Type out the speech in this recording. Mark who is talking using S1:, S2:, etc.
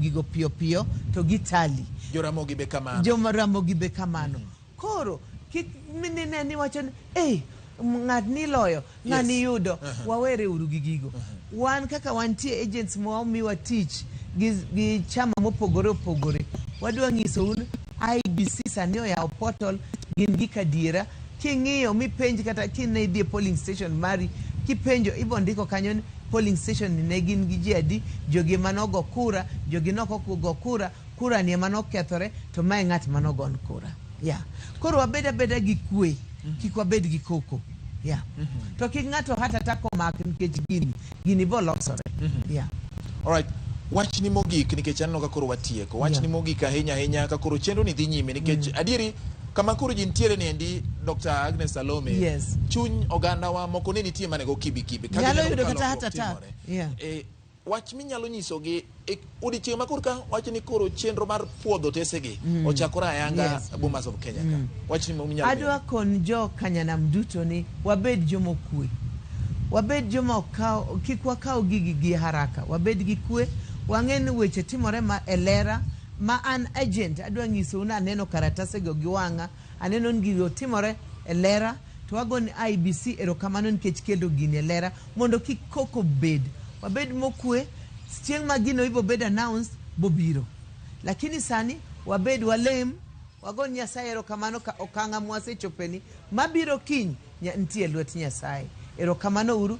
S1: Gigo piyo piyo to gitali.
S2: Joramogi be kamano.
S1: Joma Ramogi be kamano. Koro kik minine ni wacho ni eh ng'at ni loyo ng'ani yudo. Wawere uru gi gigo. Wan kaka wantie agents ma omiwa tich gi chama mopogore opogore, wadwa nyisou ni IEBC sani oyawo portal, gin gik adiera. King'iyo mipenj kata kine idhi e polling station mari, kipenjo ibo ndiko kanyo ni polling station ni ne gin gi ji adi, jogi ema nogo kura, jogi nok ogo kura, kura ni ema nokethore, to mae ng'at manogon kura. Yeah. Koro wabed abeda gi kwe, kik wabed gi koko. Yeah. To kik ng'ato heart attack omak nikech gini bolosore. Yeah.
S2: Alright. Wachni mogik, nikech aneno ka koro watieko. Wachni mogik ahinya ahinya ka koro chenro ni dhi nyime, nikech adieri kama koro ji nitiere ni endi, Dr. Agnes Salome. Chuny ogandawa moko ne nitie manego kibi kibi. Ka
S1: Nyalo
S2: gineno
S1: yudo
S2: ka
S1: kata heart
S2: lokruok
S1: attack.
S2: timore. E, wach minyalo nyisogi e odiechieng' ma koro ka wach ni koro chenro mar puodho otesegi ochakore ayanga Bomas of Kenya ka. Wachni minyalo
S1: Adwa kon jo Kanyanam duto ni wabed jomokwe. Wabed joma okaw, kik wakaw gigi gi haraka. Wabed gi kwe. Wang'e ni weche timore ma e lera ma an agent adwa nyisou ni aneno karatasego gi wang'a, aneno ni gigo timore e lera, to wago ni IEBC erokamano nikech kelo gini e lera mondo kik koko bed. Wabed mokwe, chieng' ma gino ibo bed announced, bobiro. Lakini sani wabed walem, wago ni Nyasaye erokamano ka okanga mwasechopeni, mabiro kiny nitie e lwet Nyasaye. Erokamano uru.